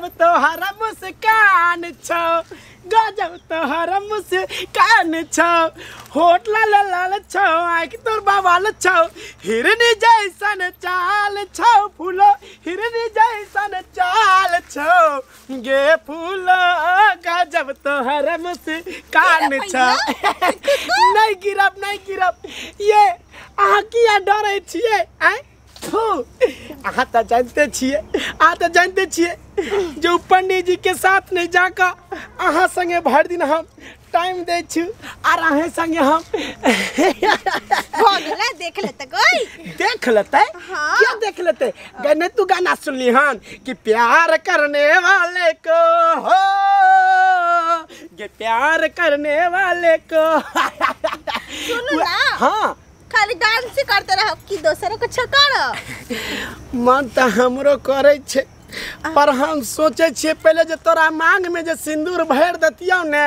गजब तोहर मुस्कान छौ, गजब तोहर मुस्कान छौ, होठ लाल लाल छौ, आँखि तोर बवाल छौ, हिरनी जैसन चाल छौ फूलो, हिरनी जैसन चाल छौ गे फूलो, गजब तोहर मुस्कान छौ। नहीं गिरब नहीं गिरब। ये अहाँ किया डरै छियै? आँय अहाँ तऽ जानते छियै, अहाँ तऽ जानते छियै जे पंडित जी के साथ नहीं जाकर अहाँ संगे भरि दिन हम टाइम दै छी और अहें संगे हम देख लेते कोई देख लेते। हाँ। क्या देख लेते? गने तू गाना सुनली हन कि प्यार करने वाले को हो ये प्यार करने वाले को। सुनो ना। हाँ खाली डांस करते रहो कि दोसरों को करो? मन तो हमरो करे छे, पर हम सोचे छियै पहले जे तोरा मांग में जे सिंदूर भर देतियौ ने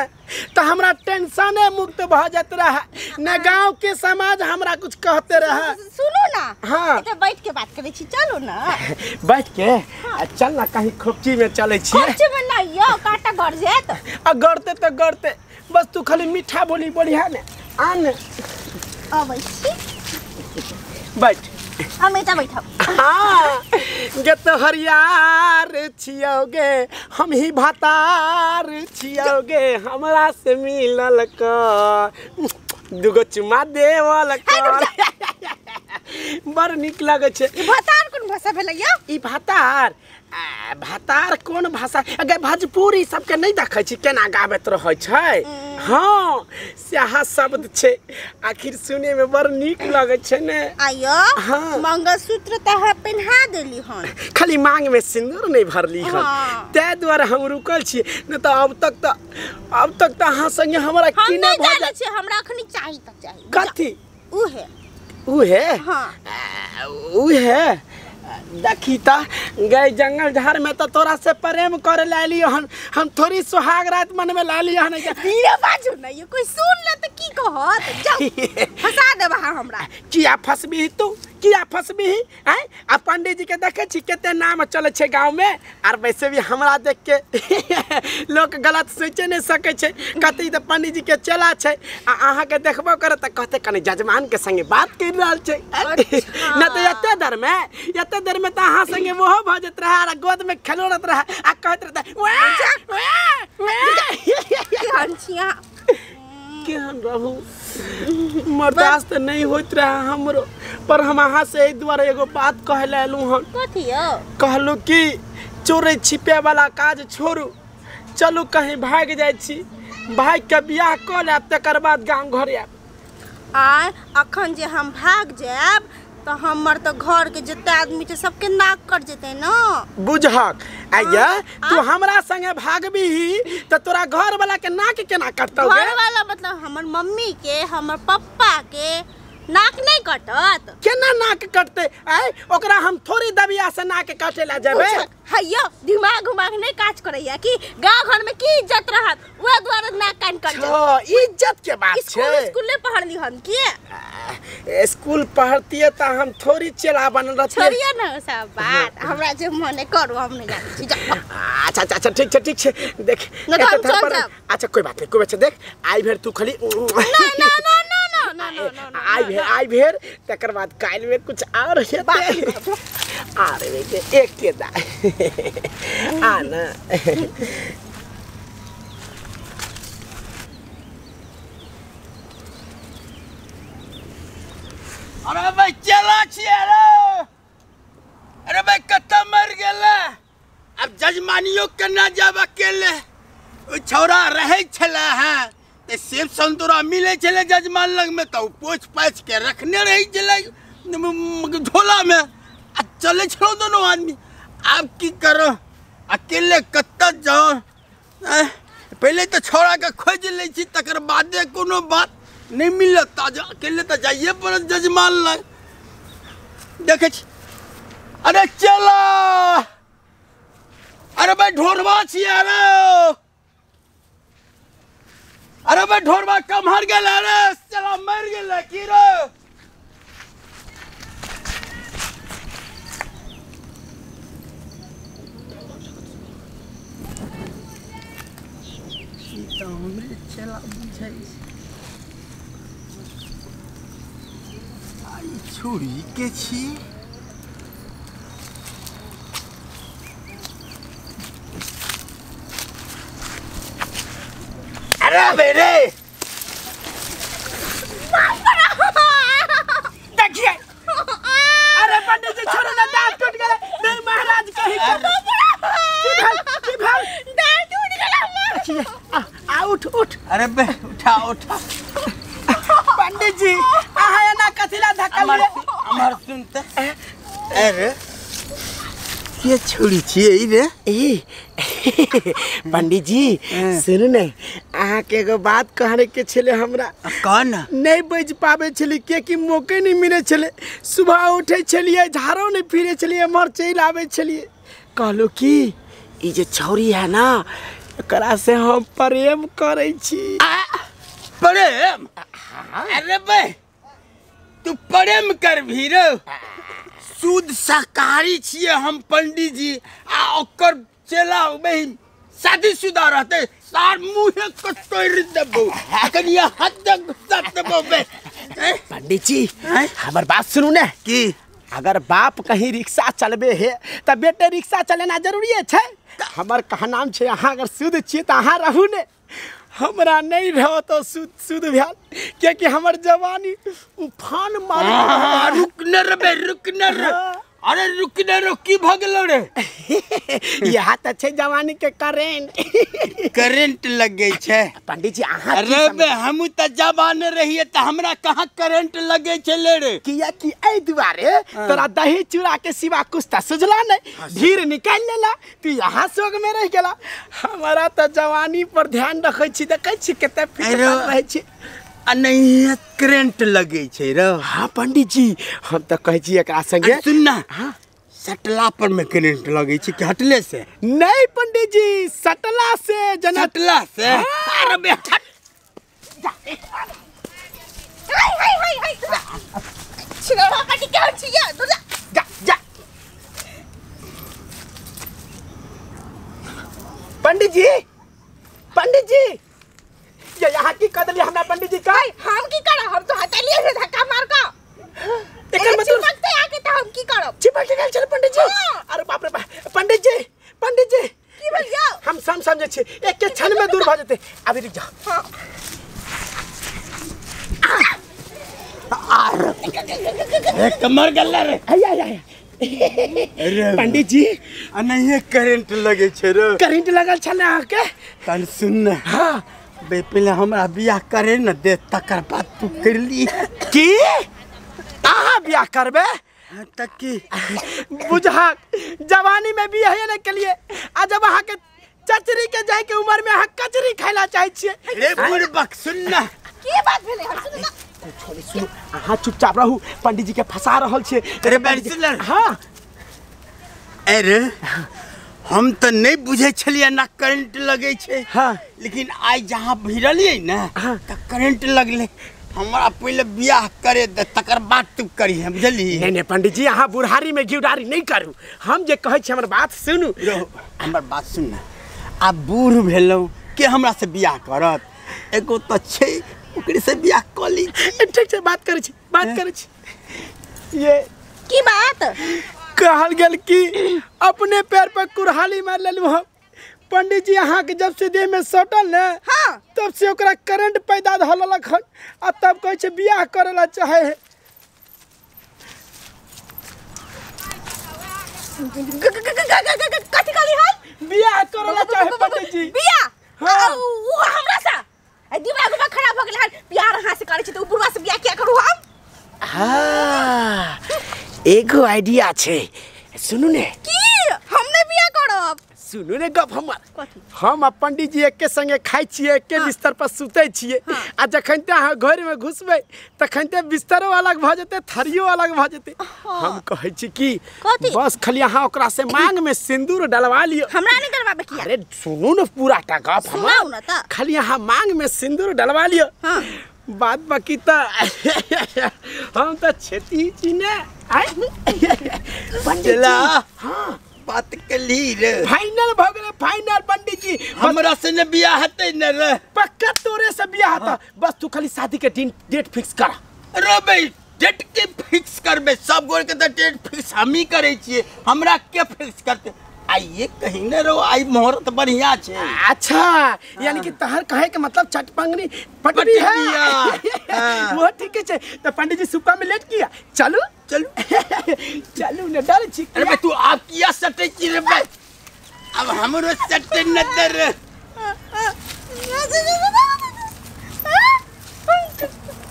तो हमरा टेंशने मुक्त भ जात रहे ने, गांव के समाज हमरा कुछ कहते रहे। सुनो ना। हाँ एते बैठ के बात करै छी, चलो ना बैठ के। हाँ। चल ना कहीं खोपची में चले छी। खोपची में ना यो काटा गड़ जात। आ गड़ते तो गड़ते, बस तू खाली मीठा बोली बोलिहा ने आ ने। अबै छी बैठ। हम एता बैठब। हाँ गे तोहर यार छियौगे, हम ही भातार छियौगे, हमरा से मिलल कर दुगो चुमा देवल कर। बड़ नीक लगै छै। ई भातार कोन भाषा भेलै यौ? ई भातार भातार कोन भाषा? अगे भोजपुरी सबके नहीं देखै छी केना गाबैत रहै छै। हाँ सएह शब्द छै, आखिर सुने में बड़ नीक लगै छै ने। आयो। हाँ। मंगलसूत्र तऽ अहाँ पहिना देली हन, खाली मांग में सिंदूर नहीं भरली हन। हाँ। ताहि दुआरे हम रुकल छी, नहीं तऽ अब तक तऽ अहाँ संगे हमरा हम की नहीं भऽ जानै जाय। छी, हमरा अखनी चाही तऽ चाही। कथी? उहे उहे? हाँ उहे देखी त गए जंगल झाड़ में तो तोरा से प्रेम करे ला लियो हन, हम थोड़ी सुहाग रात मन में ला लियो हन। धीरे बाजू ना यो कोई सुन ले त की कहत? जाओ फंसा देब अहाँ हमरा। किया फसबी तू? किया फसबी? आँय आ पंडित जी के देखे छी कते नाम चले छै गाँव में, और वैसे भी हमरा देख के लोग गलत सोचे नहीं सके छै, कहते तऽ पंडित जी के चेला छै। आ अहाँ के देखबो करत तऽ कहते कनी जजमान के संगे बात कर रहल छै। न तऽ एते देर में, एते देर में तऽ अहाँ संगे ओहो भऽ जाइत रहै आ गोद में खेलोरत रहै आ कहैत रहतै केहन छी अहाँ? केहन रहू, बर्दाश्त नहीं होइत रहे हमरो। पर हम अहाँ से एहि दुआरे एगो बात कहे लए एलहुँ हन। कथी यौ? कहलहुँ कि चोरी छिपे वाला काज छोड़ू, चलू कहीं भागि जाइ छी, भागि के बियाह कऽ लेब तकर बाद गाँव घर आयब। आय अखन जे हम भाग जायब तऽ हमर तऽ घर के जते आदमी छै सबके नाक कट जेतै न। बुझहक आइया तू हमरा संगे भागबीही तऽ तोरा घर वाला के नाक केना कटतौ गे? घर वाला मतलब हमर मम्मी के हमर पप्पा के नाक नहीं कटत। केना नाक कटते? आय ओकरा हम थोड़ी दबिया से नाक काटे ला जेबै। हैयो दिमाग उमाग नहीं काज करैया कि गाँव घर में की इज्जत रहत, वह दुआरे नाक कान कट जात। इज्जत के बात स्कूल छै। स्कूल नहीं पढ़ली हम की? स्कूल पढ़तिए तऽ हम थोड़ी चेला बनल रहतिए। छोड़िए ना सब बात, हमरा जे मने करू हम नहीं जानै छी। अच्छा अच्छा अच्छा ठीक छै ठीक छै। देख न तऽ हम चल जाब। अच्छा कोई बात नहीं कोई बात नहीं। देख आई भेर तू खाली ना ना ना ना ना ना ना आई भेर आई भेर तकर बाद काल्हि में कुछ और हेतै। अरे बेटे एक के दा आ ना। अरे भाई चला छियै रे। अरे भाई कत्ता मर गेलै, अब जजमानियो केना जाब अकेले। ओ छौड़ा रहै छलै हँ तऽ सेब संतोरा मिलै छलै जजमान लगमे, तऽ ओ पोछि पाछि के रखने रहै छलै झोलामे आ चलै छलहुँ दोनों आदमी। आब की करो अकेले कत्ता जाओ। पहिले तऽ छौड़ाके खोजि लै छी तकर बादे कोनो बात नहीं मिलत। अकेले तो जाइए पड़त जजमान लग। देखे छी अरे चला। अरे भाई ढोरबा छी। अरे अरे भाई ढोरबा कमहर गेल। अरे चला मर गेल की रे? चेला बुझै छै। आई छुरी के छी। अरे बेरे देखिए, अरे पंडित जी छोड़ो ना, दांत टूट गए। नहीं महाराज कहीं के की भेल दांत टूट गेल। आ उठ उठ। अरे बे उठा उठा। पंडित जी आहा एना कथिला धकलिए? अमर सुनते। अरे के छोड़ी छियै रे? ए पंडित जी सुनू ने, अहाँ के एगो बात कहने के छले हमरा। कह ना। नहीं बज पावे छली के कि मौके नहीं मिले छले। सुबह उठे छलिए, झाड़ो नहीं फिरे छलिए, एम्हर चलि आवे छलिए। कहलू कि ई जे छौरी है ना, एकरा से हम प्रेम करै छी। प्रेम? अरे बे तू प्रेम कर भी रे? शुद्ध शाकाहारी छियै हम पंडित जी, आ ओकर चेला बहिन शादीशुदा रहते सार मुँहे के तोड़ देबो, कनिया हद तक घुसा देबो बे। पंडित जी हमर बात सुनू ने, की अगर बाप कहीं रिक्शा चलबे है त बेटे रिक्शा चलेना जरूरी छै। हमर कहनाम छै अहाँ अगर शुद्ध छियै त अहाँ रहू ने, हमरा नहीं रहो तो शुद्ध शुद्ध भेल, कियाकि हमर जवानी उफान मार। रुक न रे बे, रुक न रे। अरे रुक न रे, की भ गेलो रे? यह त छै जवानी के करेंट। करेंट लग गई छै पंडित जी। अहाँ अरे बे हम त जवान रहिए त हमरा कहाँ करेंट लगे छले रे? किया कि एहि दुआरे तोरा दही चूड़ा के सिवा कुछ त सुझला नहीं, भीड़ निकाल लेला, तू यहाँ शोक में रह गेला। हमारा त जवानी पर ध्यान रखै छी, देखै छी कते फिट रहै छी। आ नहीं करेंट लगे छै रे। हाँ पंडित जी हम त कहै छी एकरा संगे सुन ना। हाँ सटला पर में करेंट लगे छै कि हटले से? नहीं पंडित जी सटला से। जना सटला से? अरे बे हट। हाय हाय हाय हाय छिनरा काटी के छी या दूर जा जा जा। पंडित जी, पंडित जी ये यहाँ की कर दिया हमरा पंडित जी का? हम की करब, हम तो हटलिए से धक्का मार के। एकर मतलब चिपकते आके त हम की करब? चिपक के गेल छल पंडित जी। अरे बाप रे बाप। पंडित जी, पंडित जी की भेल यौ? हम सम समझै छी, एक के क्षण में दूर भ जेतै। अभी रुक जा। हां अरे कमर गल्ला रे। आय आय आय पंडित जी आ नहीं करेंट लगे छै रे। करेंट लगल छल अहाँ के? तन सुन ने। हां बे पहले हमरा बियाह करे न दे, तकर बाद तू कर ली। की अहाँ बियाह करबे? त की बुझाक जवानी में बियाह नहीं केलिए, आ जब अहाँ के चचरी के जाय के उम्र में अहाँ कचरी खाइला चाहै छियै। रे बुड़बक सुन ना। की बात भेलै? हम सुन ना। छोड़ी सुनू, अहाँ चुपचाप रहू, पंडित जी के फंसा रहल छियै। अरे सुन। हाँ अरे हम त नहीं बुझै छलियै ना करेंट लगे छै। हाँ लेकिन आइ जहाँ भिड़लियै ने हाँ। त करेंट लगले। हमरा पहले बियाह करे दे, तकर बाद तू करिहे, बुझली? नहीं नहीं पंडित जी अहाँ बुढ़ारी में घिउडारी नहीं करू, हम जे कहै छी हमर बात सुनू। हमर बात सुन ना, आब बूढ़ भेलहुँ के हमरा से बियाह करत? एगो त छै ओकरे से बियाह क ली। ठीक छै, बात करै छी, बात करै छी। ये की बात? कहल गेल कि अपने पैर पर कुल्हाड़ी मार लेलहुँ हम। पंडित जी अहाँ के जब से देह में सटल ने, हाँ तब से ओकरा करंट पैदा धऽ लेलक हन, आ तब कहै छै बियाह करे ला चाहे है। कथी कहली हम? बियाह करे ला चाहे पंडित जी। बियाह? हाँ। उ हमरा से दिमाग में खराब हो गेल हन। बियाह अहाँ से करै छी त उ बुढ़वा से बियाह किया करू हम? हाँ एगो आइडिया छै, सुनू ने। की? हम नहीं बियाह करब। सुनू ने गप हमर। हम आ पंडित जी एके संगे खाइ छियै, एके बिस्तर पर सुतै छियै, आ जखन ते अहाँ घर में घुसबै तखन ते बिस्तरो अलग भऽ जेतै, थरियो अलग भऽ जेतै। हम कहै छी कि बस खाली अहाँ ओकरा से मांग में सिंदूर डलवा लिअ। हमरा नहीं डलवाबे किया? अरे सुनू ने पूरा टा गप हमर। खाली अहाँ मांग में सिंदूर डलवा लिअ, बात बाकी त हम त छेती छी ने। चला। हाँ बात कली रे। फाइनल भ गेलै, फाइनल पंडित जी। हमरा से ने बियाह हेतै ने रे? पक्का तोरे से बियाह हेतै, बस तू खाली शादी के दिन डेट फिक्स कर। रे बे डेट के फिक्स करबे? सब गोर के त डेट फिक्स हमही करै छियै, हमरा के फिक्स करते? आइए कहीं ने रो, आई मुहूर्त बढ़िया छे। अच्छा यानी कि तहर कहे के मतलब चटपंगनी पटवी है। वो ठीक है। तो पंडित जी सुपा में लेट किया, चलू चलू चलू ने डर छी। अरे बे तू आप किया सटे छी रे बे, अब हमरो सटे न दर।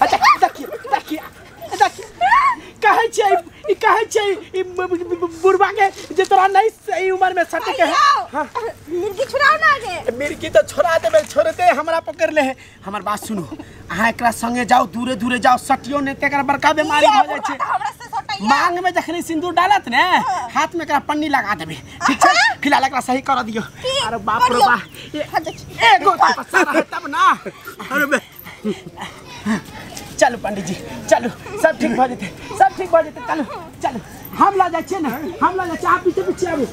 अच्छा देखिए देखिए देखिए कहै छै ई, कहै छै ई बुढ़वा के जे तोरा नहीं सही उम्र में सटे के है। हां मिर्गी छुड़ाओ ना गे। मिर्गी तो छोड़ा देबे, छोड़ते हमरा पकड़ ले है। हमर बात सुनो, अहाँ एकरा संगे जाओ, दूरे दूरे जाओ, सटियो ने तेकर बड़का बीमारी भ जाइ छै। हमरा से सटैया मांग में जखनी सिंदूर डालत ने, हाथ में एकरा पन्नी लगा देबे, ठीक छै? फिलहाल एकरा सही कर दियो। अरे बाप रे बा, एगो तपस्या रहे तब ना। अरे बे चलू पंडित जी चलू, सब ठीक भ जेतै, सब ठीक भ जेतै। चलू चलू, हम ल जाइ छियै ने, हम ल जाइ छियै, अहाँ पीछे पीछे आबू।